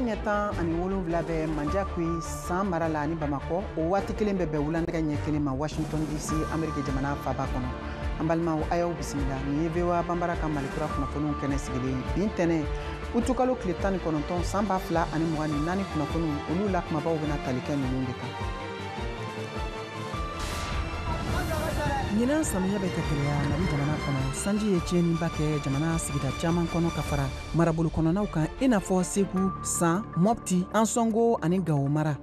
Nɛgɛ ɲɛ 17 bɛ Manjakui San mara la ani Bamakɔ. O waati kelen bɛ bɛn wulanɛgɛ ɲɛ 1 ma Washington DC, Ameriki jamana faba kɔnɔ. An balimaw, a y'aw bisimila. Nin ye VOA Banbara ka Malikura kunnafoniw kɛnɛ sigilen ye. Bi ntɛnɛn, utukalo tile 19 san 2024 kunnafoniw, olu la kumabaw bɛna tali kɛ ninnu de kan. Ɲinan samiya bɛ ka gɛlɛya Mali jamana kɔnɔ. Sanji ye tiɲɛniba kɛ jamana sigida caman kɔnɔ ka fara marabolo kɔnɔnaw kan, i n'a fɔ Segu, San, Mɔpti, Ansɔngo ani Gawo mara.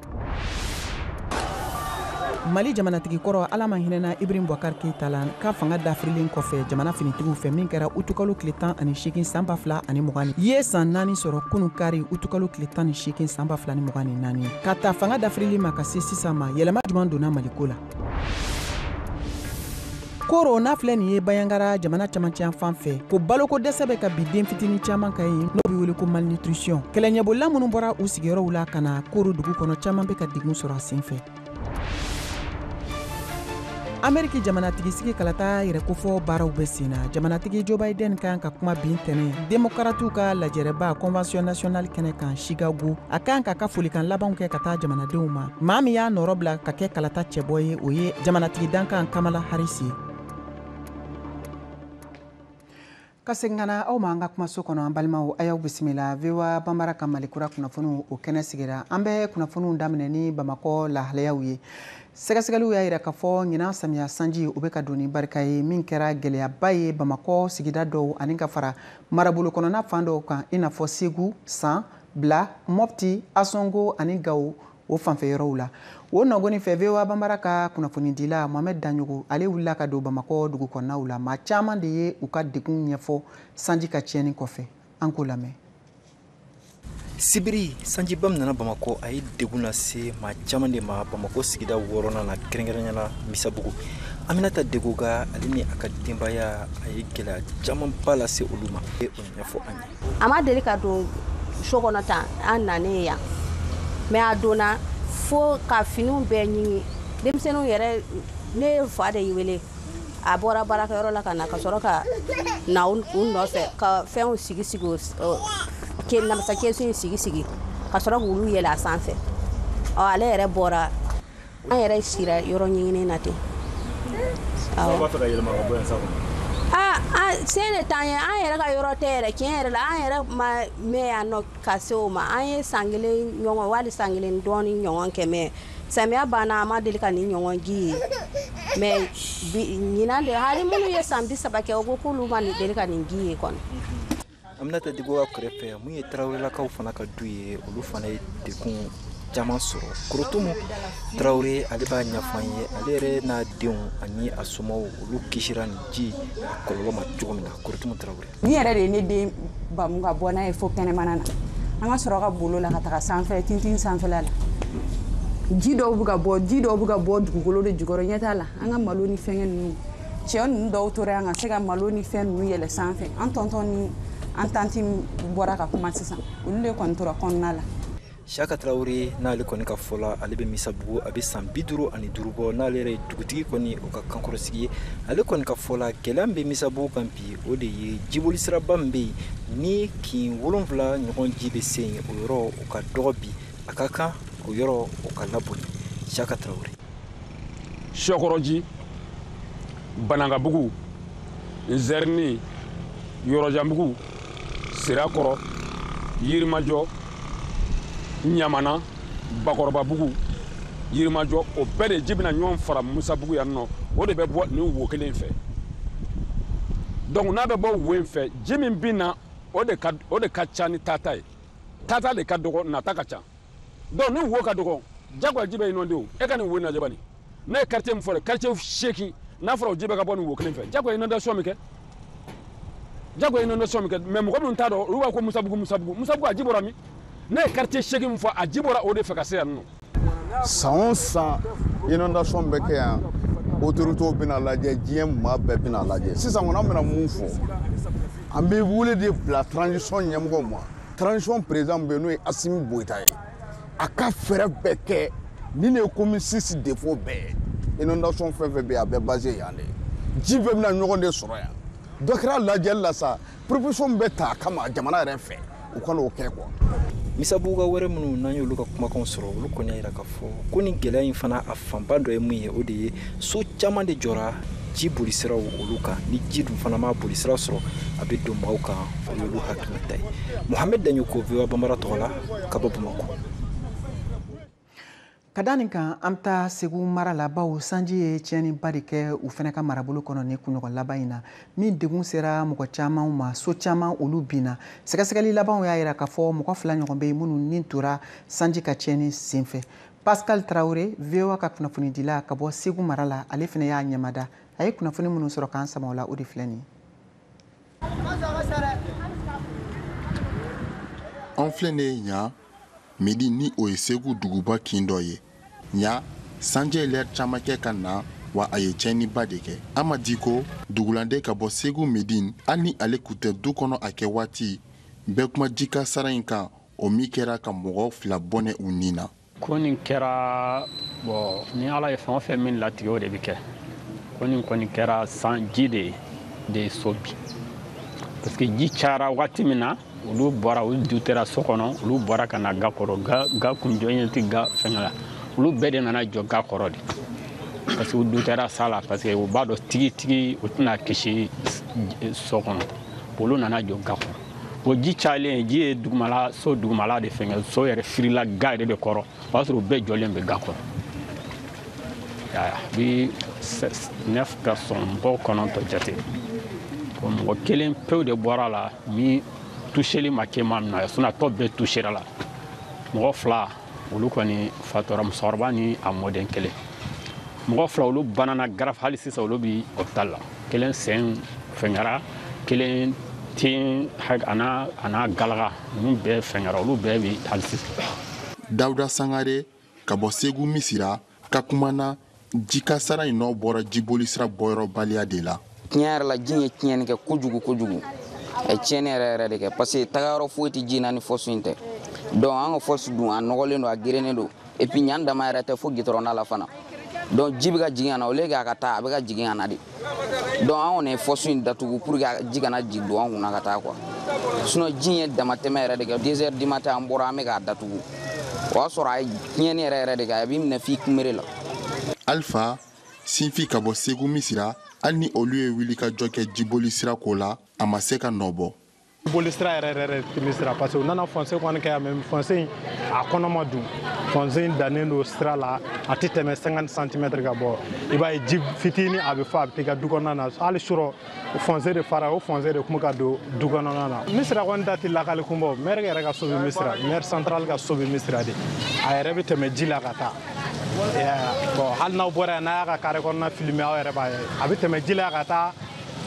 Mali jamanatigi kɔrɔ, Ala ma hinɛna Ibrahim Boubacar Keita la, ka fanga dafirilen kɔfɛ jamana finitigiw fɛ min kɛra utukalo tile 18 san 2020 ye, san 4 sɔrɔ kunu kari utukalo tile 18 san 2024. Ka ta fanga dafirili ma ka se sisan ma, yɛlɛma jumɛn donna Maliko la? Koro n'a filɛ nin ye Bayangara jamana camancɛ fan fɛ, ko baloko dɛsɛ bɛ ka bi den fitinin caman kan yen, n'o bɛ wele ko malnutrition. Kɛlɛɲɛbolila minnu bɔra u sigiyɔrɔw la ka na Koro dugu kɔnɔ, caman bɛ ka degun sɔrɔ a sen fɛ. Ameriki jamanatigisigi kalata yɛrɛ kofɔ baaraw bɛ sen na. Jamanatigi Joe Biden kan ka kuma bi ntɛnɛn Demokaratiw ka lajɛrɛba Convention nationale kɛnɛ kan Chicago. A kan k'a ka folikan labanw kɛ ka taa jamanadenw ma. Maa min y'a nɔrɔ bila ka kɛ kalata cɛbɔ ye, o ye jamanatigi dankan Kamala Harris ye. Ka segin ka na aw ma an ka kumaso kɔnɔ, an balimaw, a y'aw bisimila VOA Banbara ka Malikura kunnafoniw o kɛnɛ sigira. An bɛ kunnafoniw daminɛ ni Bamakɔ lahalayaw ye. Sɛgɛsɛgɛliw y'a jira k'a fɔ ɲinan samiya sanji, o bɛ ka don ni barika ye, min kɛra gɛlɛyaba ye Bamakɔ sigida dɔw ani ka fara marabolo kɔnɔna fan dɔw kan, i n'a fɔ Segu, San, Bila, Mɔpti, Asɔngo ani Gawo o fanfɛ yɔrɔw la. O nɔgɔni fɛ, VOA Banbara ka kunnafonidila Mohamed Daɲogo, ale wulila ka don Bamakɔ dugu kɔnɔnaw la. Maa caman de ye u ka degun ɲɛfɔ sanji ka tiɲɛni kɔfɛ. An k'o lamɛn. Sibiri sanjiba min nana Bamakɔ, a ye degun lase maa caman de ma Bamakɔ sigida 6nan na, kɛrɛnkɛrɛnnenya la Misabugu. Aminata Degoga, ale ni a ka denbaya, a ye gɛlɛya camanba lase olu ma, o ɲɛfɔ an ye. A ma deli ka don so kɔnɔ tan, an nanen yan, mais a donna fo ka finiw bɛɛ ɲimi. Denmisɛnninw yɛrɛ, ne fa de y'i wele, a bɔra baarakɛyɔrɔ la ka na, ka sɔrɔ ka na u nɔfɛ ka fɛnw sigi sigi, namasa kɛsu in sigi sigi, ka sɔrɔ k'olu yɛlɛ a sanfɛ. Ɔ, ale yɛrɛ bɔra, an yɛrɛ sira yɔrɔ ɲinini na ten. Awɔ. B'a fɛ ka yɛlɛma ka bɔ yan sa kɔni? Aa, se de t'an ye, an yɛrɛ ka yɔrɔ tɛ yɛrɛ. Tiɲɛ yɛrɛ la, an yɛrɛ ma mɛn yan nɔ ka se o ma. An ye san 1 ɲɔgɔn wali san 1 dɔɔni ɲɔgɔn kɛ, mais samiya banna, an ma deli ka nin ɲɔgɔn ji ye. Mais bi ɲinan de, hali minnu ye san 30 kɛ, o ko k'olu ma deli ka nin ji ye kɔni. Aminata Degoga kɛrɛfɛ, mun ye Tarawelelakaw fana ka du ye, olu fana ye degun caman sɔrɔ. Korotumu Tarawele, ale b'a ɲɛfɔ an ye, ale yɛrɛ n'a denw ani a somɔgɔw, olu kisira nin ji a kɔlɔlɔ ma cogo min na. Korotumu Tarawele. Ni yɛrɛ de ye ne den bamu ka bɔ n'a ye fo kɛnɛmana na, an ka sɔrɔ ka bolo la ka taga sanfɛ, tintin sanfɛla la. Ji dɔw bɛ ka bɔ, ji dɔw bɛ ka bɔ dugukolo de jukɔrɔ, ɲɛ t'a la. An ka malo ni fɛngɛ ninnu, cɛ ninnu dɔw tora yan ka se ka malo ni fɛn ninnu yɛlɛ sanfɛ. An tɔntɔn ni an tanti bɔra ka kuma sisan, olu de kɔni tora kɔnɔna la. Saka Tarawele, n'ale kɔni ka fɔ la, ale bɛ Misabugu, a bɛ san 55 bɔ, n'ale yɛrɛ ye dugutigi kɔni o ka kankɔrɔsigi ye. Ale kɔni ka fɔ la, gɛlɛya min bɛ Misabugu kan bi, o de ye jiboli siraba min bɛ yen ni kin 7 ɲɔgɔn ji bɛ se yen, o yɔrɔ o ka dɔgɔ bi, a ka kan o yɔrɔ o ka laboli. Saka Tarawele. Sɔkɔrɔji, Banankabugu, Nzɛrini, Yɔrɔjanbugu, Sirakɔrɔ, Yirimajɔ, Ɲamana, Bakɔrɔbabugu, Yirimajɔ, o bɛɛ de ji bɛna ɲɔgɔn fara Musabugu yan nɔ. O de bɛ bɔ nin wo kelen fɛ. Donc n'a bɛ bɔ wo in fɛ, ji min bɛ na, o de ka ca ni tata ye. Tata de ka dɔgɔ, nata ka ca. Donc ni wo ka dɔgɔ, jagoya ji bɛ inondé o. E ka nin wo in lajɛ bani. Ne ye quartier min fɔ dɛ, quartier 8, n'a fɔra o ji bɛ ka bɔ nin wo kelen fɛ, jagoya inondation bɛ kɛ. Jagoya inondation bɛ kɛ. Mais mɔgɔ minnu t'a dɔn, olu b'a fɔ ko Musabugu, Musabugu, Musabugu, a ji bɔra min? Ne ye quartier 8 min fɔ, a ji bɔra o de fɛ ka se yan nɔ. San o san inondation bɛ kɛ yan, autorités bɛna lajɛ, diɲɛ maa bɛɛ bɛna lajɛ. Sisan kɔni, an bɛna mun fɔ? An bɛ wele de bila transition ɲɛmɔgɔw ma. Transition président bɛ yen, n'o ye Assimi Goïta ye, a ka fɛɛrɛ bɛɛ kɛ ni ne ye commune 6 défaut bɛɛ ye. Inondation fɛn fɛn bɛ yen, a bɛɛ basé yan de. Ji bɛɛ bɛna ɲɔgɔn de sɔrɔ yan. Dɔ kɛra lajɛli la sa, proposition bɛ ta a kama jamana yɛrɛ fɛ, u ka n'o kɛ quoi. Misabuguka wɛrɛ minnu n'an y'olu ka kumakanw sɔrɔ, olu kɔni y'a jira k'a fɔ ko nin gɛlɛya in fana a fanba dɔ ye mun ye, o de ye so caman de jɔra ji bolisiraw olu kan. Ni ji dun fana ma bolisira sɔrɔ, a bɛ don maaw kan. O y'olu hakilinata ye. Mohamed Daɲoko, VOA Bambara tɔgɔ la, ka bɔ Bamakɔ. Ka da nin kan, an bɛ taa Segu mara la, bawo sanji ye tiɲɛniba de kɛ u fana ka marabolo kɔnɔ nin kunɲɔgɔn laban in na, min degun sera mɔgɔ caman ma. So caman, olu binna. Sɛgɛsɛgɛli labanw y'a jira k'a fɔ mɔgɔ 2 ɲɔgɔn bɛ yen minnu ni tora sanji ka tiɲɛni senfɛ. Pascal Traoré, VOA ka kunnafonidila ka bɔ Segu mara la, ale fana y'a ɲɛmada. A ye kunnafoni minnu sɔrɔ k'an sama o la, o de filɛ nin ye. An filɛ nin ye Ɲa Midi, ni o ye Segu duguba kin dɔ ye. Ɲa, sanji ye lɛrɛ caman kɛ ka na wa, a ye tiɲɛniba de kɛ. Amadi ko dugulanden ka bɔ Segu Medine, hali ni ale kun tɛ du kɔnɔ a kɛ waati bɛɛ, kuma jikasara in kan, o min kɛra ka mɔgɔ 2 bɔnɛ u ni na. Ko nin kɛra bɔn, ni Ala ye fɛn o fɛn min latigɛ, o de bɛ kɛ. Ko nin kɔni kɛra sanji de ye so bi, parce que ji cayara waati min na, olu bɔra, olu dutera so kɔnɔ, olu bɔra ka na ga kɔrɔ. Ga kun jɔ tɛ ga fɛngɛ la, olu bɛɛ de nana jɔ ga kɔrɔ de, parce que u dutera sa la, parce que u b'a dɔn tigitigi u tɛna kisi so kɔnɔ. Olu nana jɔ ga kɔrɔ. O ji cayalen, ji ye dugumala, so dugumala de fɛngɛ, so yɛrɛ firila ga yɛrɛ de kɔrɔ. O y'a sɔrɔ u bɛɛ jɔlen bɛ ga kɔrɔ. Bi 9 personnes, mɔgɔw 9 jate. Mɔgɔ kelen pewu de bɔra la min toucheli ma kɛ maa min na, sinon a tɔ bɛɛ touchera la. Mɔgɔ 2, olu kɔni fatura, musokɔrɔba ni a mɔden kelen. Mɔgɔ 2, olu banana grave, hali sisan olu bi hôpital la. Kelen sen fɛngɛra, kelen ten a n'a galaga, ninnu bɛɛ fɛngɛra, olu bɛɛ bi hali sisan. Dawuda Sangare ka bɔ Segu Misira ka kuma na, jikasara in nɔ bɔra jiboli sira bɔyɔrɔbaliya de la. Tiɲɛ yɛrɛ la, ji ye tiɲɛni kɛ kojugu kojugu. A ye tiɲɛni yɛrɛ yɛrɛ de kɛ, parce que tagayɔrɔ foyi tɛ ji na ni fosse in tɛ. Donc an ka fosse dun, a nɔgɔlen don, a gerennen don, et puis ɲan dama yɛrɛ tɛ, fo gitɔrɔnda la fana. Donc ji bɛ ka jigin ka na, au lieu que a ka taa, a bɛ ka jigin ka na de. Donc an kɔni ye fosse in datugu pour que ji kana jigin don an kunna ka taa quoi. Sinon ji in ye damatɛmɛ yɛrɛ de kɛ. 2 heures du matin, an bɔra, an bɛ k'a datugu. O y'a sɔrɔ a ye tiɲɛni yɛrɛ yɛrɛ de kɛ, a b'i minɛ f'i kunbere la. Alpha Sinfi ka bɔ Segu Misira, hali ni olu ye wuli ka jɔ kɛ jiboli sira ko la, a ma se ka nɔ bɔ. Boli sira yɛrɛ yɛrɛ tɛ Misira, parce que u nana fosse kɔni kɛ yan, mais fosse in a kɔnɔ ma dun. Fosse in dannen don sira la, a tɛ tɛmɛ 50 centimètres ka bɔ. I b'a ye, ji fitinin a bɛ fɔ a bɛ t'i ka du kɔnɔna na. Hali surɔ, fosse de fara, o fosse de kun bɛ ka don du kɔnɔna na. Misira kɔni ta tɛ lakali kun bɔ. Maire yɛrɛ ka so bɛ Misira, maire central ka so bɛ Misira de, a yɛrɛ bɛ tɛmɛ ji la ka taa. Bon, hali n'aw bɔra yan, n'a y'a ka carré kɔnɔna filmer, aw yɛrɛ b'a ye, a bɛ tɛmɛ ji la ka taa.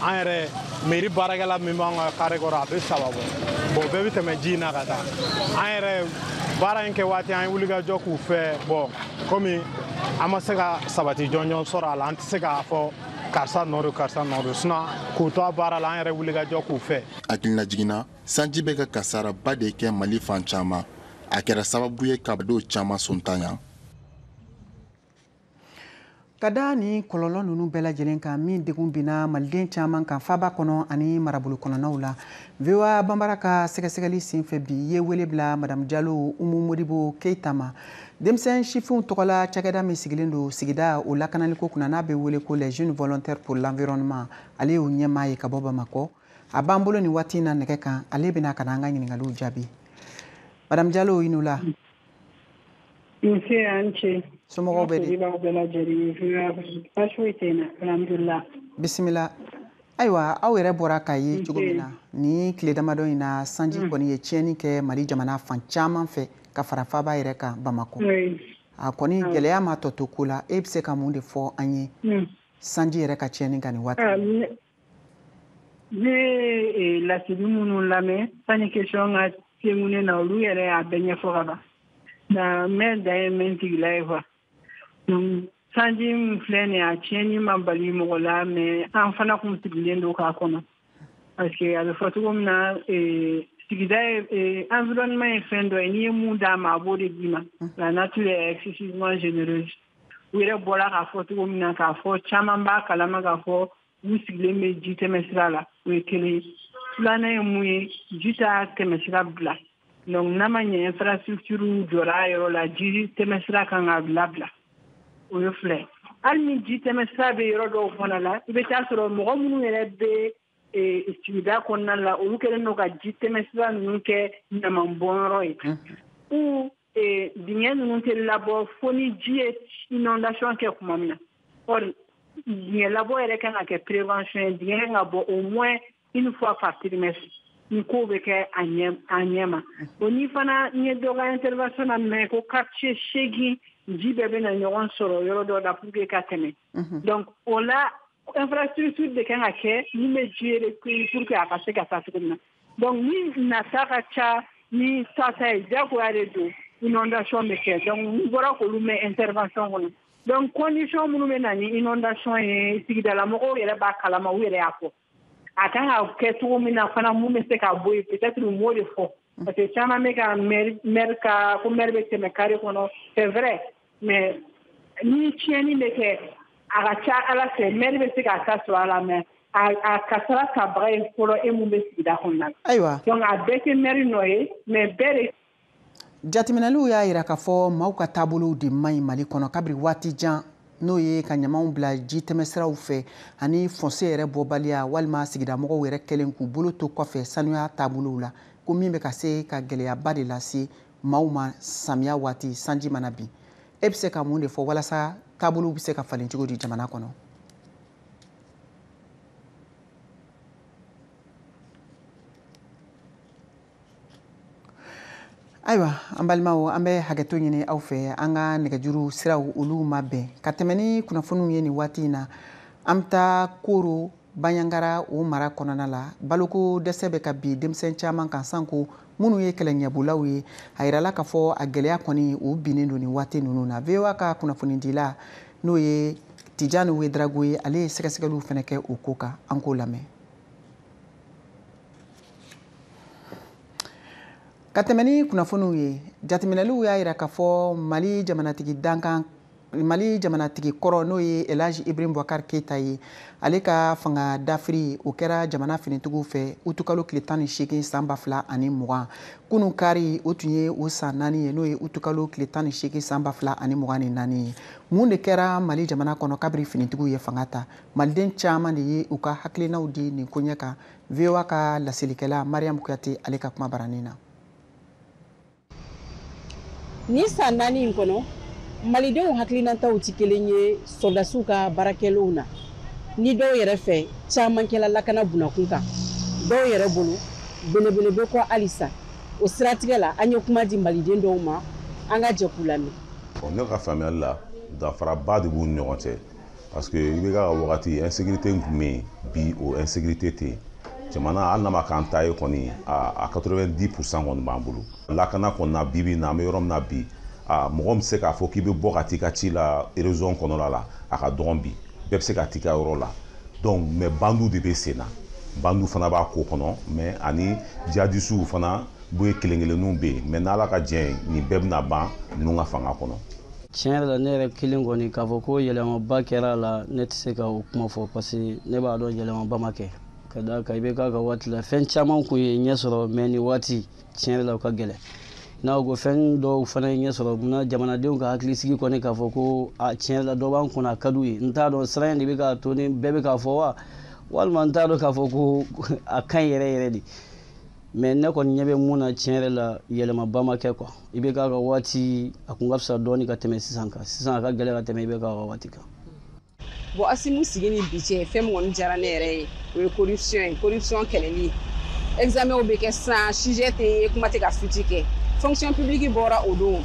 An yɛrɛ mairie baarakɛla min b'an ka carré kɔrɔ, a bɛ 3 bɔ. Bon, bɛɛ bɛ tɛmɛ ji in na ka taa. An yɛrɛ baara in kɛ waati, an ye wulikajɔ k'u fɛ. Bon, komi an ma se ka sabati jɔnjɔn sɔrɔ a la, an tɛ se k'a fɔ karisa nɔ don, karisa nɔ don. Sinon k'u to a baara la, an yɛrɛ wulikajɔ k'u fɛ. Hakilina jiginna, sanji bɛ ka kasaraba de kɛ Mali fan caman. A kɛra sababu ye ka dɔw caman sontanya. Ka da ni kɔlɔlɔ ninnu bɛɛ lajɛlen kan, min degun binna maliden caman kan faba kɔnɔ ani marabolo kɔnɔnaw la, VOA Banbara ka sɛgɛsɛgɛli senfɛ bi, ye wele bila Madame Jalo Umu Modibo Keyita ma, denmisɛn sifinw tɔgɔla cakɛda min sigilen don sigida o lakanaliko kunna, n'a bɛ wele ko les Jeunes Volontaires pour l'Environnement. Ale y'o ɲɛmaa ye ka bɔ Bamakɔ. A b'an bolo nin waati in na nɛgɛ kan. Ale bɛna ka na an ka ɲininkaliw jaabi. Madame Jalo, i ni wula. Nse, an ce. Somɔgɔw bɛ di? B'aw bɛɛ lajɛlen, baasi foyi tɛ n na, alhamdulilah. Bisimila. Ayiwa, aw yɛrɛ bɔra k'a ye cogo min na, ni tile damadɔ in na, sanji kɔni ye tiɲɛni kɛ Mali jamana fan caman fɛ, ka fara faba yɛrɛ kan, Bamakɔ. A kɔni gɛlɛya ma tɔ to ko la. E bɛ se ka mun de fɔ an ye sanji yɛrɛ ka tiɲɛni kan nin waati? Ne ye laseli minnu lamɛn sani question ka tɛnku na, olu yɛrɛ y'a bɛɛ ɲɛfɔ ka ban. Nka mɛn dan ye mɛn tigila ye quoi. Donc sanji min filɛ nin ye, a tiɲɛni ma bali mɔgɔ la, mais an fana kun sigilen don k'a kɔnɔ, parce que a bɛ fɔ cogo min na, sigida ye, environnement ye fɛn dɔ ye, n'i ye mun d'a ma, a b'o de d'i ma. La nature est excessivement généreuse. U yɛrɛ bɔra k'a fɔ cogo min na, k'a fɔ caman b'a kalama k'a fɔ u sigilen bɛ ji tɛmɛ sira la, o ye kelen ye. Filanan ye mun ye? Ji t'a tɛmɛ sira bila. Donc n'a ma ɲɛ infrastructure jɔra a yɔrɔ la, ji tɛmɛsira kan ka labila, o ye filɛ. Hali ni ji tɛmɛsira bɛ yɔrɔ dɔw fana la, i bɛ taa sɔrɔ mɔgɔ minnu yɛrɛ bɛ sigida kɔnɔna la, olu kɛlen don ka ji tɛmɛsira ninnu kɛ ɲamanbɔnyɔrɔ ye, ou dingɛ ninnu tɛ labɔ fo ni ji ye inondation kɛ tuma min na. Or dingɛ labɔ yɛrɛ kan ka kɛ prévention ye, dingɛ kan ka bɔ au moins une fois par trimestre. Ni ko bɛ kɛ a ɲɛ ma. O ni fana n ye dɔ ka intervention na mɛn ko quartier 8 ji bɛɛ bɛ na ɲɔgɔn sɔrɔ yɔrɔ dɔ la pour que ka tɛmɛ. Donc o la infrastructure de kan ka kɛ min bɛ ji recueillir pour que a ka se ka taa cogo min na. Donc ni nata ka ca ni tata ye, diyagoya de don inondation bɛ kɛ. Donc n bɔra k'olu mɛn intervention kɔnɔ. Donc condition minnu bɛ na ni inondation ye, sigidalamɔgɔw yɛrɛ b'a kalama, u yɛrɛ y'a fɔ. A kan ka kɛ cogo min na fana, mun bɛ se ka bɔ yen, peut-être u m'o de fɔ. Parce que caman bɛ ka maire ka ko maire bɛ tɛmɛ carré kɔnɔ, c'est vrai, mais ni tiɲɛni bɛ kɛ, a ka ca Ala fɛ maire bɛ se k'a ta sɔrɔ a la, mais a kasara tabaga ye fɔlɔ e mun bɛ sigida kɔnɔna la. Ayiwa. Donc a bɛɛ tɛ maire nɔ ye, mais bɛɛ de. Jateminɛliw y'a jira k'a fɔ maaw ka taabolow de man ɲi Mali kɔnɔ kabiri waati jan, n'o ye ka ɲamanw bila ji tɛmɛsiraw fɛ ani fossé yɛrɛ bɔbaliya walima sigidamɔgɔw yɛrɛ kɛlen k'u bolo to kɔfɛ sanuya taabolow la, ko min bɛ ka se ka gɛlɛyaba de lase maaw ma samiya waati sanji mana bin. E bɛ se ka mun de fɔ walasa taabolow bɛ se ka falen cogo di jamana kɔnɔ? Ayiwa, an balimaw, an bɛ hakɛto ɲini aw fɛ, an ka nɛgɛjuru siraw olu ma bɛn. Ka tɛmɛ ni kunnafoniw ye nin waati in na, an bɛ taa Koro Bandiagara o mara kɔnɔna la. Baloko dɛsɛ bɛ ka bin denmisɛn caman kan sanko minnu ye kɛlɛɲɛbolaw ye. A yirala k'a fɔ a gɛlɛya kɔni o binnen don nin waati ninnu na. VOA ka kunnafonidila n'o ye Tijani Ouedraogo ye, ale ye sɛgɛsɛgɛliw fana kɛ o ko kan, an k'o lamɛn. Ka tɛmɛ ni kunnafoniw ye, jateminɛliw y'a jira k'a fɔ Mali jamanatigi dankan, Mali jamanatigi kɔrɔ n'o ye El Hadji Ibrahim Boubacar Keita ye, ale ka fanga dafiri o kɛra jamana finitigiw fɛ utukalo tile 18 san 2020. Kunun kari o tun ye o san 4 ye, n'o ye utukalo tile 18 san 2024 ye. Mun de kɛra Mali jamana kɔnɔ kabiri finitigiw ye fanga ta? Maliden caman de ye u ka hakilinaw di nin koɲɛ kan. VOA ka laselikɛla Mariam Kuyate ale ka kuma baranin na. Ni san 4 in kɔnɔ, malidenw hakilinataw tɛ kelen ye sɔrɔdasiw ka baarakɛlenw na. Ni dɔw yɛrɛ fɛ, caman kɛla lakana bunakun kan, dɔw yɛrɛ bolo belebele bɛ kɔ halisa. O siratigɛ la, an ye kuma di maliden dɔw ma, an ka jɛ k'u lamɛn. Ne ka faamuyali la, danfaraba de b'u ni ɲɔgɔn cɛ, parce que i bɛ ka wagati insécurité tun bɛ yen, bi o insécurité tɛ yen. Jamana hali n'a ma k'an ta ye kɔni, a 90% kɔni b'an bolo. Lakana kɔni na, bi bi in na, an bɛ yɔrɔ min na bi, mɔgɔ min bɛ se k'a fɔ k'i bɛ bɔ ka t'i ka ci la région kɔnɔna la, a ka dɔgɔn bi, bɛɛ bɛ se ka t'i ka yɔrɔ la. Donc mais bandiw de bɛ sen na, bandiw fana b'a ko kɔnɔ, mais ani jihadisiw fana bɛ kelen kelenninw bɛ yen, mais n'Ala ka jɛ ye, nin bɛɛ bɛna ban ninnu ka fanga kɔnɔ. Tiɲɛ yɛrɛ la, ne yɛrɛ kelen kɔni k'a fɔ ko yɛlɛmaba kɛra a la, ne tɛ se ka o kuma fɔ, parce que ne b'a dɔn yɛlɛmaba ma kɛ. Ka d'a kan i bɛ k'a ka waati la, fɛn caman kun ye ɲɛ sɔrɔ, mais nin waati tiɲɛ yɛrɛ la o ka gɛlɛn. N'a ko fɛn dɔw fana ye ɲɛ sɔrɔ, munna jamanadenw ka hakilisigi kɔni k'a fɔ ko a tiɲɛ yɛrɛ la dɔ b'an kunna a ka d'u ye. N t'a dɔn siran in de bɛ k'a to ni bɛɛ bɛ k'a fɔ wa, walima n t'a dɔn k'a fɔ ko a ka ɲi yɛrɛ yɛrɛ de. Mais ne kɔni ɲɛ bɛ mun na, tiɲɛ yɛrɛ la yɛlɛmaba ma kɛ quoi. I bɛ k'a ka waati a kun ka fisa dɔɔni ka tɛmɛ sisan kan. Sisan a ka gɛlɛn ka tɛmɛ i bɛ k'a ka waati kan. Bon, Assimi sigi ni bi cɛ, fɛn min kɔni diyara ne yɛrɛ ye, o ye corruption ye, corruption kɛlɛli ye. Examen bɛ kɛ sisan, sujet tɛ, kuma tɛ ka fuite kɛ. Fonction publique bɔra o don,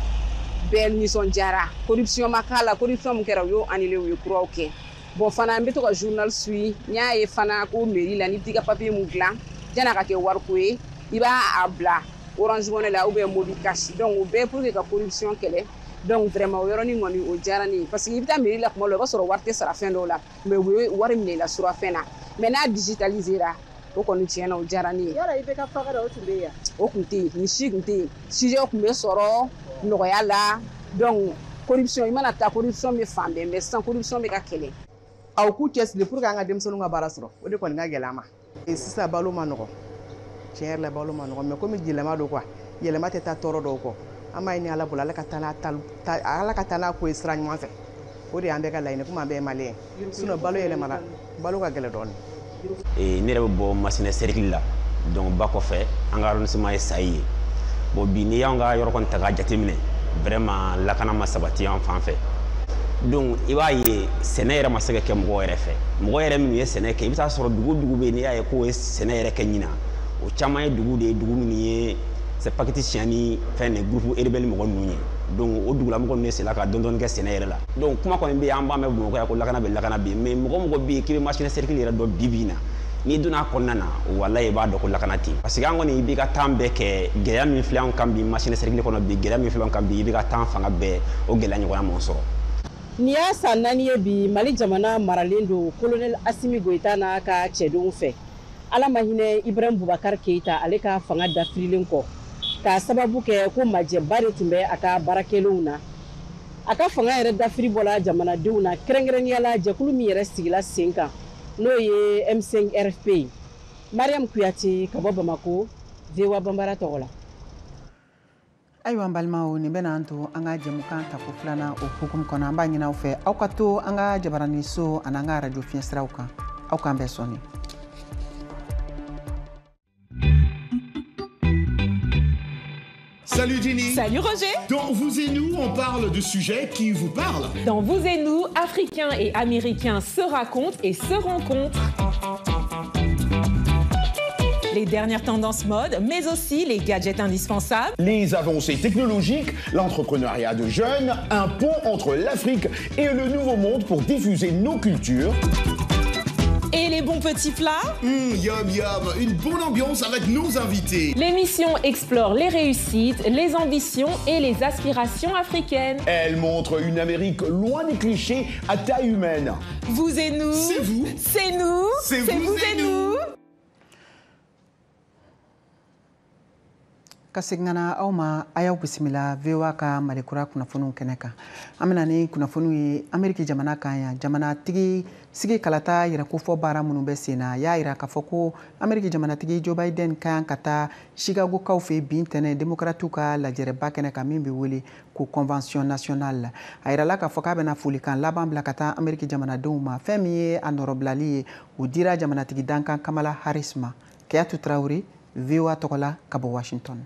bɛɛ nisɔndiyara. Corruption ma k'a la, corruption min kɛra u y'o annulé, u ye kuraw kɛ. Bon fana n bɛ to ka journal suit, n y'a ye fana ko mairie la, n'i bɛ t'i ka papier mun dilan, janni a ka kɛ wariko ye, i b'a bila Orange Money la ou bien Mobicash. Donc o bɛɛ pour que ka corruption kɛlɛ. Donc vraiment o yɔrɔnin kɔni o diyara ne ye, parce que i bɛ taa mairie la tuma dɔ la, i b'a sɔrɔ wari tɛ sara fɛn dɔw la, mais u bɛ wari minɛ i la surafɛn na. Mais n'a digitalisera, o kɔni tiɲɛ na o diyara ne ye. Yala i bɛ ka fanga la, o tun bɛ yen? O tun tɛ yen, nin si tun tɛ yen. Sujet tun bɛ sɔrɔ nɔgɔya la. Donc corruption, i mana taa corruption bɛ fan bɛɛ, mais sisan corruption bɛ ka kɛlɛ. Aw k'u cɛsiri pour que an ka denmisɛnninw ka baara sɔrɔ, o de kɔni ka gɛlɛn an ma. Sisan balo ma nɔgɔn, tiɲɛ yɛrɛ la balo ma nɔgɔn, mais komi yɛlɛma don quoi, Yɛlɛma tɛ taa tɔɔrɔ dɔw kɔ. An b'a ɲini Ala bolo, Ala ka taa n'a ko ye sira ɲuman fɛ. O de y'an bɛɛ ka laɲini, komi an bɛɛ ye maliyɛn ye. Sinon balo yɛlɛmana, balo ka gɛlɛn dɔɔnin. Ne yɛrɛ bɛ bɔ Masina cercle la, donc ba kɔfɛ an ka arrondissement ye Sayi ye. Bon, bi n'i y'an ka yɔrɔ kɔni ta k'a jateminɛ, vraiment lakana ma sabati an fan fɛ. Donc i b'a ye sɛnɛ yɛrɛ ma se ka kɛ mɔgɔ yɛrɛ fɛ. Mɔgɔ yɛrɛ minnu ye sɛnɛ kɛ, i bɛ taa sɔrɔ dugu dugu bɛ yen, n'i y'a ye k'o ye sɛnɛ yɛrɛ kɛ ɲinan, o caman ye dugu de ye, dugu minnu ye c'est paquet siɲɛ ni fɛn de groupe rebelle mɔgɔ ninnu ye. Donc o dugulamɔgɔ ninnu sela ka dɔɔni dɔɔni kɛ sɛnɛ yɛrɛ la. Donc kuma kɔni bɛ yen, an b'a mɛn Bamakɔ yan ko lakana bɛ, lakana bɛ yen, mais mɔgɔ mɔgɔ bɛ yen k'i bɛ Masina cercle yɛrɛ dɔn bi bi in na, n'i donna a kɔnɔna na, walayi i b'a dɔn ko lakana tɛ yen. Parce que an kɔni b'i ka temps bɛɛ kɛ gɛlɛya min filɛ anw kan bi Masina cercle kɔnɔ bi, gɛlɛya min filɛ anw kan bi, i b'i ka temps fanga bɛɛ o gɛlɛya ɲɔgɔnna m'o sɔrɔ. Nin y'a san 4 ye bi Mali jamana maralen don colonel Assimi Goïta n'a ka cɛdenw fɛ. Ala ma hinɛ Ibrahim Boubacar Keïta ale ka fanga dafirilen kɔ, k'a sababu kɛ ko majɛba de tun bɛ a ka baarakɛlenw na. A ka fanga yɛrɛ dafiri bɔla jamanadenw na, kɛrɛnkɛrɛnnenya la jɛkulu min yɛrɛ sigila sen kan, n'o ye M5 RFP ye. Mariam Kuyate ka bɔ Bamako, VOA Bambara tɔgɔ la. Ayiwa n balimaw, nin bɛna an to an ka jɛmukan tako filanan o hukumu kɔnɔ. An b'a ɲini aw fɛ aw ka to an ka jabaraniso ani an ka arajo fiɲɛsiraw kan. Aw k'an bɛn sɔɔni. Salut Ginny. Salut Roger. Dans Vous et Nous, on parle de sujets qui vous parlent. Dans Vous et Nous, Africains et Américains se racontent et se rencontrent. Les dernières tendances mode, mais aussi les gadgets indispensables. Les avancées technologiques, l'entrepreneuriat de jeunes, un pont entre l'Afrique et le Nouveau Monde pour diffuser nos cultures. Et les bons petits plats. Yum yum, une bonne ambiance avec nos invités. L'émission explore les réussites, les ambitions et les aspirations africaines. Elle montre une Amérique loin des clichés à taille humaine. Vous et nous. C'est vous. C'est nous. C'est vous et nous. Ka segin ka na aw ma, a y'aw bisimila VOA ka Malikura kunnafoniw kɛnɛ kan. An bɛna ni kunnafoniw ye Ameriki jamana kan yan. Jamanatigi sigi kalata yɛrɛkofɔ baara minnu bɛ sen na, y'a yira k'a fɔ ko Ameriki jamanatigi Joe Biden ka kan ka taa Chicago kaw fɛ bi ntɛnɛn, démocrates ka lajɛrɛba kɛnɛ kan min bɛ wele ko convention nationale. A yirala k'a fɔ k'a bɛna folikan laban bila ka taa Ameriki jamanadenw ma. Fɛn min ye a nɔrɔbilali ye, o dira jamanatigi dankan Kamala Harris ma. Keyatu Traoré, VOA tɔgɔ la ka bɔ Washington.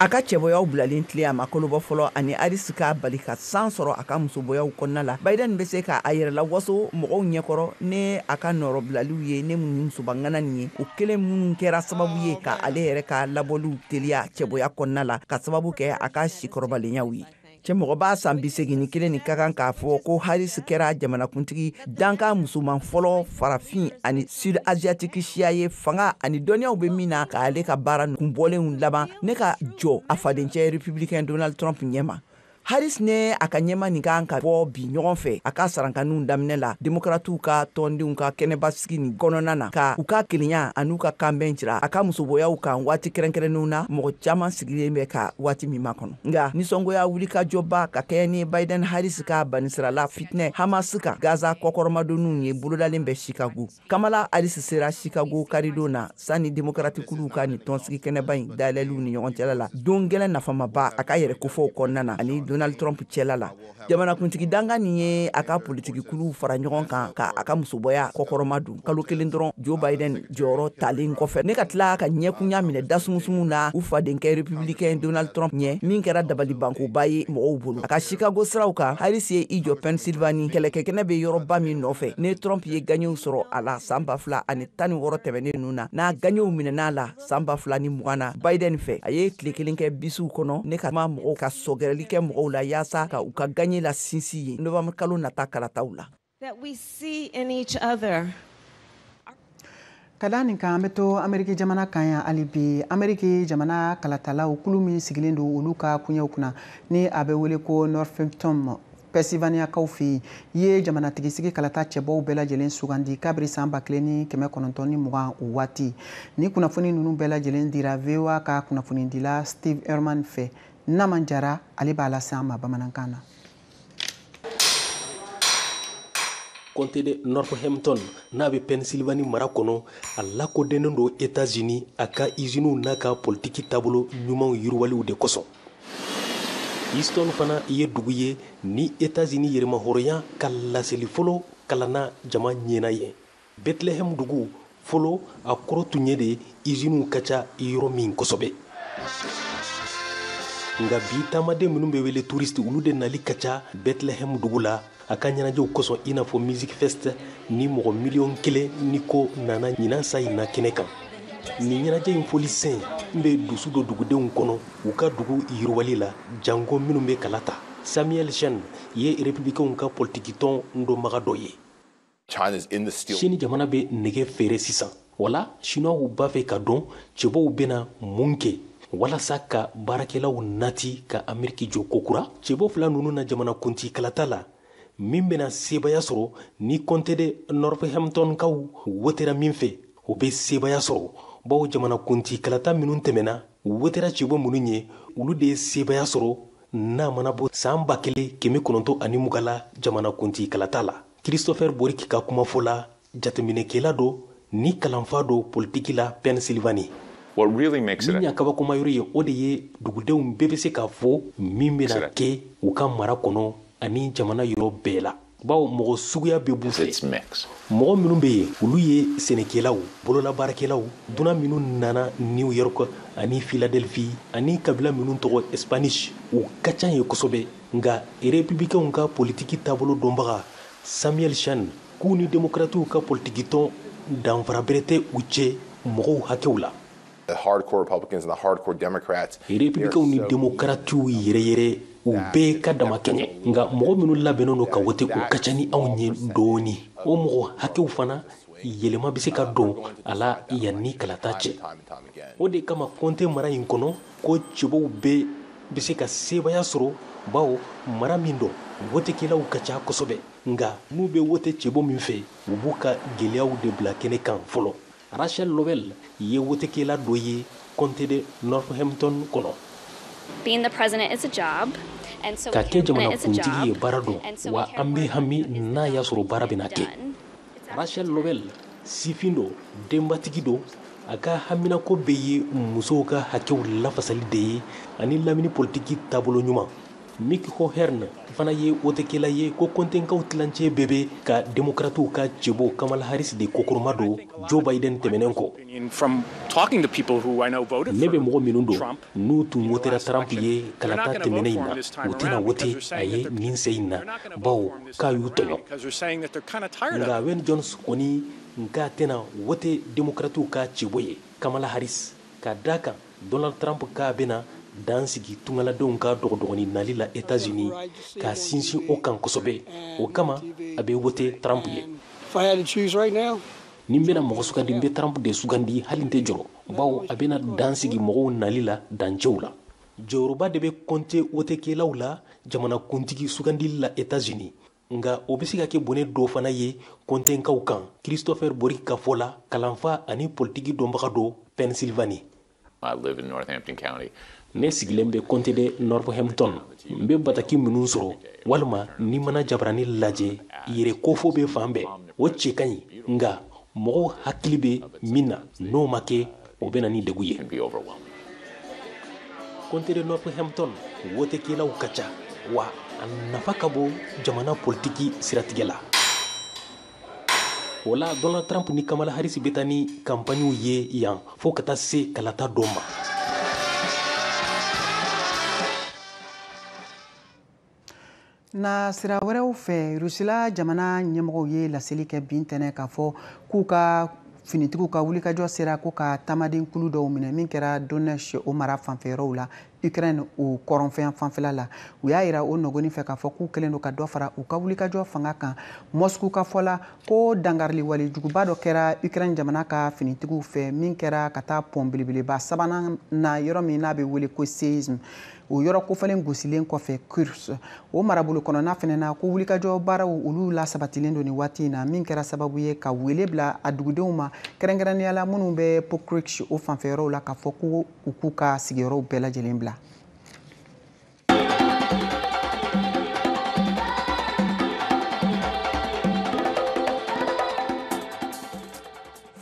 A ka cɛbɔyaw bilalen tile a ma kolobɔ fɔlɔ ani Harris k'a bali ka san sɔrɔ a ka musobɔyaw kɔnɔna la, Biden bɛ se ka a yɛrɛ la waso mɔgɔw ɲɛkɔrɔ ne a ka nɔrɔbilaliw ye ne mun musobaŋana nin ye, o kelen minnu kɛra sababu ye ka ale yɛrɛ ka labɔliw teliya cɛbɔya kɔnɔna la, ka sababu kɛ a ka sikɔrɔbalenyaw ye. Cɛmɔgɔba san 81 nin ka kan k'a fɔ ko Harris kɛra jamanakuntigi dankan musoman fɔlɔ farafin ani sud asiatique siya ye fanga ani dɔnniyaw bɛ min na k'ale ka baara kunbɔlenw laban ne ka jɔ a fadencɛ républicain Donald Trump ɲɛma. Harris ne a ka ɲɛma nin kan ka bɔ bi ɲɔgɔn fɛ a ka sarankaniw daminɛ la demokratiw ka tɔndenw ka kɛnɛbasigi nin kɔnɔna na, ka u ka kelenya an'u ka kanbɛn jira a ka musoboyaw kan waati kɛrɛnkɛrɛnnenw na, mɔgɔ caman sigilen bɛ ka waati min makɔnɔ. Nka nisɔngoya wulikajɔba ka kɛɲɛ ni Biden Harris ka banisirala fitinɛ Hamas kan Gaza kɔkɔrɔmadonniw ye bolodalen bɛ Chicago. Kamala Harris sera Chicago karidon na sani demokratikuluw ka nin tɔnsigi kɛnɛba in dayɛlɛliw ni ɲɔgɔn cɛla la, don gɛlɛn nafamaba a ka yɛrɛ kofɔw kɔnɔna na ani Donald Trump cɛla la. Jamanakuntigi dankan nin ye a ka politikikuluw fara ɲɔgɔn kan ka a ka musobɔya kɔkɔrɔma don kalo kelen dɔrɔn Joe Biden jɔyɔrɔ talen kɔfɛ, ne ka tila ka ɲɛkunya minɛ dasumusumu na u fadenkɛ républicain Donald Trump ɲɛ, min kɛra dabalibankoba ye mɔgɔw bolo. A ka Chicago siraw kan, Harris ye i jɔ Pennsylvanie kɛlɛkɛkɛnɛ bɛ yɔrɔba min nɔfɛ ne Trump ye gaɲɛw sɔrɔ a la san 2016 tɛmɛnen ninnu na, n'a gaɲɛw minɛna la san 2020 na Biden fɛ. A ye tile kelen kɛ bisiw kɔnɔ ne ka ma mɔgɔw ka sɔgɛrɛli kɛ mɔgɔw la yaasa ka u ka gaɲɛ la sinsin ye novembre kalo nata kalataw la. Ka da nin kan, an bɛ to Ameriki jamana kan yan hali bi. Ameriki jamana kalatalaw kulu min sigilen don olu ka koɲɛw kunna ni a bɛ wele ko Northampton Pennsylvania-kaw fɛ yen, ye jamanatigisigi kalata cɛbɔw bɛɛ lajɛlen sugandi kabiri san 1920 o waati. Ni kunnafoni ninnu bɛɛ lajɛlen dira VOA ka kunnafonidila Steve Herman fɛ. Naman Jara ale b'a lase an ma bamanankan na. Comté de Northampton n'a bɛ Pennsylvanie mara kɔnɔ, a lakodɔnnen don États-Unis a ka usiniw n'a ka politiki taabolo ɲumanw yiriwaliw de kosɔn. Houston fana ye dugu ye ni États-Unis yɛrɛmahɔrɔnya ka laseli fɔlɔ kalanna jama ɲɛna yen. Bethlehem dugu fɔlɔ, a kɔrɔ tun ye de usiniw ka ca yɔrɔ min kosɛbɛ. Nka bi, taamaden minnu bɛ wele touriste, olu de nali ka ca Bethlehem dugu la a ka ɲɛnajɛw kosɔn, i n'a fɔ Music Fest ni mɔgɔ 1,1 miliyɔn ni ko nana ɲinan sa in na kɛnɛ kan. Nin ɲɛnajɛ in fɔlisen n bɛ dusu don dugudenw kɔnɔ u ka dugu yiriwali la, janko minnu bɛ kala ta. Samuel Chen ye républicainw ka politikitɔn dɔnbaga dɔ ye. Sini jamana bɛ nɛgɛ feere sisan, wala Chinoisw b'a fɛ ka dɔn cɛbɔw bɛna mun kɛ walasa ka baarakɛlaw nati ka Ameriki jɔ kokura. Cɛbɔ fila ninnu na jamanakuntigi kalata la, min bɛna sebaya sɔrɔ, ni comté de Northamptonkaw wotera min fɛ, o bɛ sebaya sɔrɔ, bawo jamanakuntigi kalata minnu tɛmɛna, wotera cɛbɔ minnu ye, olu de ye sebaya sɔrɔ, n'a mana bɔ saan 1920 la jamanakuntigi kalata la. Christopher Boriki ka kumafɔ la, jateminɛkɛla don ni kalanfa don politiki la Pennsylvanie. Min y'a kabakomayɔrɔ ye, o de ye dugudenw bɛɛ bɛ se k'a fɔ min bɛna kɛ u ka mara kɔnɔ ani jamana yɔrɔ bɛɛ la, bawo mɔgɔ suguya bɛɛ b'u fɛ. Mɔgɔ minnu bɛ yen, olu ye sɛnɛkɛlaw, bololabaarakɛlaw, dunan minnu nana New York ani Philadelphie, ani kabila minnu tɔgɔ Spanish, u ka ca ye kosɛbɛ. Nka républicainw ka politiki taabolo dɔnbaga Samuel Chen k'u ni démocratiw ka politikitɔn danfara bɛrɛ tɛ u cɛ mɔgɔw hakɛw la. Républicainw ni démocratiw yɛrɛ yɛrɛ, u bɛɛ ka dama kɛɲɛ. Nka mɔgɔ minnu labɛnnen don ka wote, u ka ca ni anw ye dɔɔni. O mɔgɔ hakɛw fana, yɛlɛma bɛ se ka don a la yanni kalata cɛ. O de kama comté mara in kɔnɔ, ko cɛbɔw bɛɛ bɛ se ka sebaya sɔrɔ, bawo mara min don, wotekɛlaw ka ca kosɛbɛ. Nka n'u bɛ wote cɛbɔ min fɛ, u b'u ka gɛlɛyaw de bila kɛnɛ kan fɔlɔ. Rachel Lovell ye wotekɛla dɔ ye comté de Northampton kɔnɔ. Ka kɛ jamanakuntigi ye baara don, wa an bɛ hami n'a y'a sɔrɔ baara bɛna kɛ. Rachel Lovell sifin don, denbatigi don. A ka haminako bɛɛ ye musow ka hakɛw lafasali de ye ani lamini politiki taabolo ɲuman. Mick Hohern fana ye wotekɛla ye, ko kɔntenkaw tilancɛ bɛɛ bɛ ka demokratiw ka cɛbɔ Kamala Harris de kokɔrɔma don Joe Biden tɛmɛnen kɔ. Ne bɛ mɔgɔ minnu don n'u tun wotera Trump ye kalata tɛmɛnen in na, u tɛna wote a ye nin se in na, bawo k'a y'u tɔɲɔ. Nka Wayne Jones kɔni nka tɛna wote demokratiw ka cɛbɔ ye Kamala Harris, ka da kan Donald Trump k'a bɛna dan sigi tungaladenw ka dɔgɔdɔgɔni nali la États-Unis, ka sinsin o kan kosɛbɛ. O kama a bɛ wote Trump ye. Ni n bɛna mɔgɔ sugandi, n bɛ Trump de sugandi, hali n tɛ jɔrɔ, bawo a bɛna dan sigi mɔgɔw nali la dancɛw la. Jɔyɔrɔba de bɛ comté wotekɛlaw la jamanakuntigi sugandili la États-Unis. Nka o bɛ se ka kɛ bɔnɛ dɔ fana ye kɔntenkaw kan. Christopher Borik ka fɔ la, kalanfa ani politiki dɔnbaga don Pennsylvanie. Ne sigilen bɛ comté de Northampton. N bɛ bataki minnu sɔrɔ walima ni mana jabarani lajɛ, yɛrɛ kofɔ bɛ fan bɛɛ, o cɛ ka ɲi. Nka mɔgɔw hakili bɛ min na, n'o ma kɛ, o bɛ na ni degun ye. Comté de Northampton wotekɛlaw ka ca, wa a nafa ka bon jamana politiki siratigɛ la. O la Donald Trump ni Kamala Harris bɛ taa ni kanpaɲiw ye yan fo ka taa se kalata dɔ ma. Na sira wɛrɛw fɛ, Rusila jamana ɲɛmɔgɔw ye laseli kɛ bin tɛnɛ k'a fɔ k'u ka finitigiw ka wulikajɔ sera ko ka taamaden kulu dɔw minɛ min kɛra Donetsk o mara fanfɛyɔrɔw la, Ukraine o kɔrɔnfɛn fanfɛla la. U y'a yira o nɔgɔni fɛ k'a fɔ k'u kɛlen don ka dɔ fara u ka wulikajɔ fanga kan. Moscou ka fɔ la, ko dangarili walejuguba dɔ kɛra Ukraine jamana ka finitigiw fɛ min kɛra ka taa pɔn belebeleba sabanan na, yɔrɔ min n'a bɛ wele ko séisme, o yɔrɔ kofɔlen gosilen kɔfɛ Kursk o marabolo kɔnɔna fɛnɛ na, ko wulikajɔ baaraw olu la sabatilen don nin waati in na, min kɛra sababu ye ka wele bila a dugudenw ma, kɛrɛnkɛrɛnnenya la minnu bɛ Pokrovsk o fanfɛyɔrɔw la, k'a fɔ ko u k'u ka sigiyɔrɔw bɛɛ lajɛlen bila.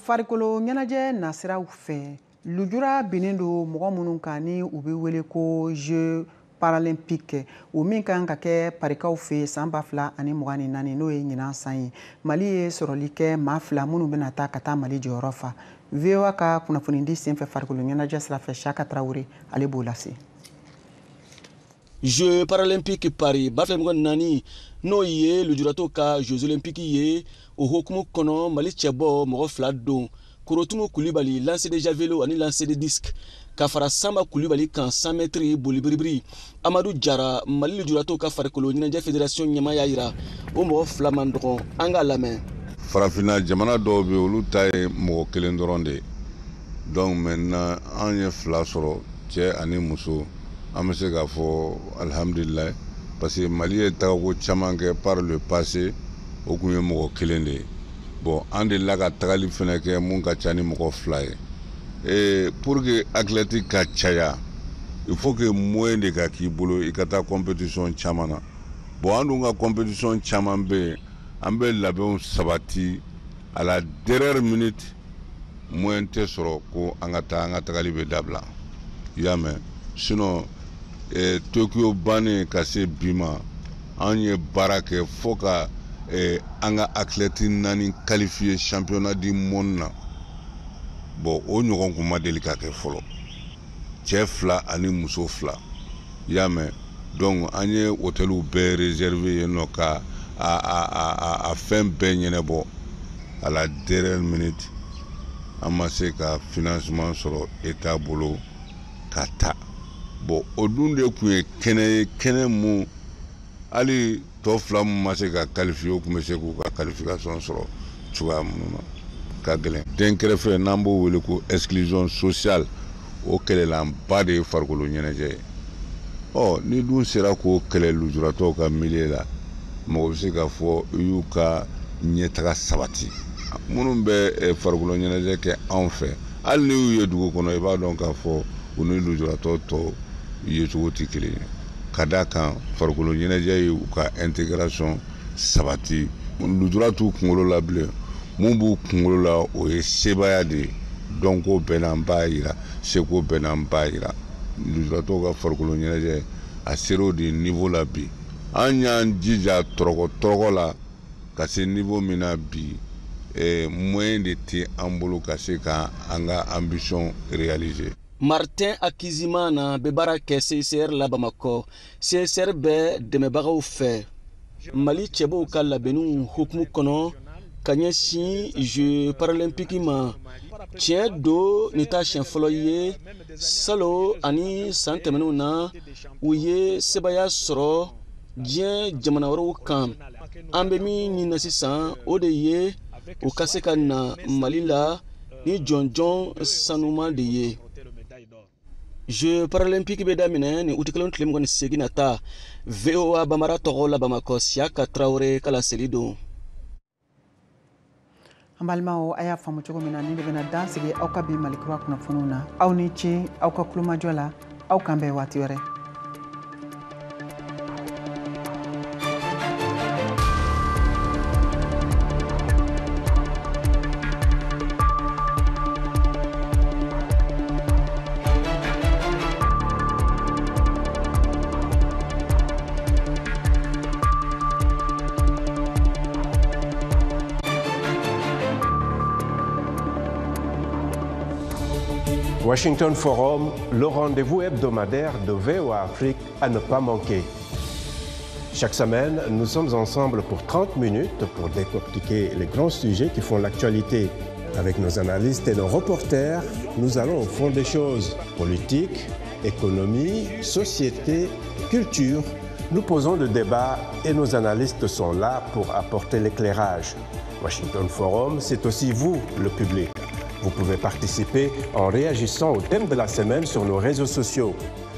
Farikolo ɲɛnajɛ nasiraw fɛ, lujura binnen don mɔgɔ minnu kan ni u bɛ wele ko Jeux paralympique, o min kan ka kɛ Parikaw fɛ san 2024, n'o ye ɲinan san ye. Mali ye sɔrɔli kɛ maa 2 minnu bɛna taa ka taa Mali jɔyɔrɔ fa. VOA ka kunnafonidi senfɛ farikolo ɲɛnajɛ sira fɛ, Siaka Traoré ale b'o lase. Jeux paralympiques Paris 2024, n'o ye lujuratɔw ka Jeux olympiques ye, o hukumu kɔnɔ Mali cɛbɔ mɔgɔ 2 don: Korotumu Kulibali, lancer de javelot ani lancer de disque, ka fara Sanba Kulibali kan, 100 mètres boli biribiri. Amadu Jara, Mali lujuratɔw ka farikolo ɲɛnajɛ fédération ɲɛmaa, y'a yira o mɔgɔ 2 man dɔgɔn. An k'a lamɛn. Farafinna jamana dɔw bɛ yen, olu ta ye mɔgɔ kelen dɔrɔn de ye. Donc maintenant an ye 2 sɔrɔ, cɛ ani muso. An bɛ se k'a fɔ alihamudulilayi, parce que Mali ye tagako caman kɛ par le passé, o tun ye mɔgɔ kelen de ye. Bon, an delila ka tagali fɛnɛ kɛ mun ka ca ni mɔgɔ 2 ye. Et pour que athlète ka caya, il faut que moyen de ka k'i bolo i ka taa compétition caman na. Bon, an dun ka compétition caman bɛ yen, an bɛ labɛnw sabati, à la dernière minute moyen tɛ sɔrɔ ko an ka taa, an ka tagali bɛ dabila, i y'a mɛn. Sinon Tokyo bannen ka se bi ma, an ye baara kɛ fo ka an ka athlète 4 qualifié championnat du monde na. Bon, o ɲɔgɔn kun ma deli ka kɛ fɔlɔ, cɛ 2 ani muso 2, i y'a mɛn. Donc an ye hôteliw bɛɛ réservé yen nɔ ka a fɛn bɛɛ ɲɛnabɔ. À la dernière minute an ma se ka financement sɔrɔ État bolo ka taa. Bon, o dun de tun ye kɛnɛ ye, kɛnɛ mun hali tɔ 2 mun ma se ka qualifier, o tun bɛ se k'u ka qualification sɔrɔ cogoya minnu na ka gɛlɛn. Dɛnkɛrɛfɛ, n'an b'o wele ko exclusion sociale, o kɛlɛlanba de ye farikolo ɲɛnajɛ ye. Ɔ ni dun sera k'o kɛlɛ lujuratɔw ka milieu la, mɔgɔ bɛ se k'a fɔ i y'u ka ɲɛtaga sabati. Minnu bɛ farikolo ɲɛnajɛ kɛ anw fɛ, hali n'i y'u ye dugu kɔnɔ, i b'a dɔn k'a fɔ u ni lujuratɔ tɔw yecogo tɛ kelen ye, ka d'a kan farikolo ɲɛnajɛ ye u ka intégration sabati. Lujura t'u kunkolo la bilen, mun b'u kunkolo la o ye sebaaya de ye. Dɔnko bɛɛ n'an b'a yira, seko bɛɛ n'an b'a yira. Lujuratɔw ka farikolo ɲɛnajɛ a sera o de niveau la bi. An y'an jija tɔrɔgɔ tɔrɔgɔ la ka se niveau min na bi, moyen de tɛ an bolo ka se ka an ka ambition réaliser. Martin Akizimana bɛ baara kɛ CICR la Bamakɔ. CICR bɛ dɛmɛbagaw fɛ Mali cɛbɔw ka labɛnniw hukumu kɔnɔ ka ɲɛsin Jeux paralympiques ma. Tiɲɛ don, nin t'a siɲɛ fɔlɔ ye. Salon ani san tɛmɛnenw na, u ye sebaaya sɔrɔ diɲɛ jamana wɛrɛw kan. An bɛ min ɲini sisan, o de ye u ka se ka na Mali la ni jɔnjɔn sanuman de ye. Jeux paralympiques bɛ daminɛ ni utikalo tile 28 nata. VOA Bambara tɔgɔ la Bamakɔ, Siaka Traoré ka laseli don. An balimaw, a y'a faamu cogo min na, nin de bɛna dan sigi aw ka bi Mali kura kunnafoniw na. Aw ni ce aw ka kulomajɔ la, aw kan bɛn waati wɛrɛ. Washington Forum, le rendez-vous hebdomadaire de VOA Afrique à ne pas manquer. Chaque semaine, nous sommes ensemble pour 30 minutes pour décortiquer les grands sujets qui font l'actualité. Avec nos analystes et nos reporters, nous allons au fond des choses. Politique, économie, société, culture. Nous posons le débat et nos analystes sont là pour apporter l'éclairage. Washington Forum, c'est aussi vous, le public. Vous pouvez participer en réagissant au thème de la semaine sur nos réseaux sociaux.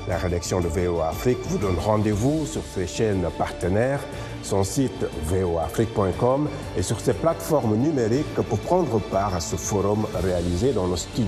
La rédaction de VOA Afrique vous donne rendez-vous sur ses chaînes partenaires, son site voaafrique.com et sur ses plateformes numériques pour prendre part à ce forum réalisé dans nos studios.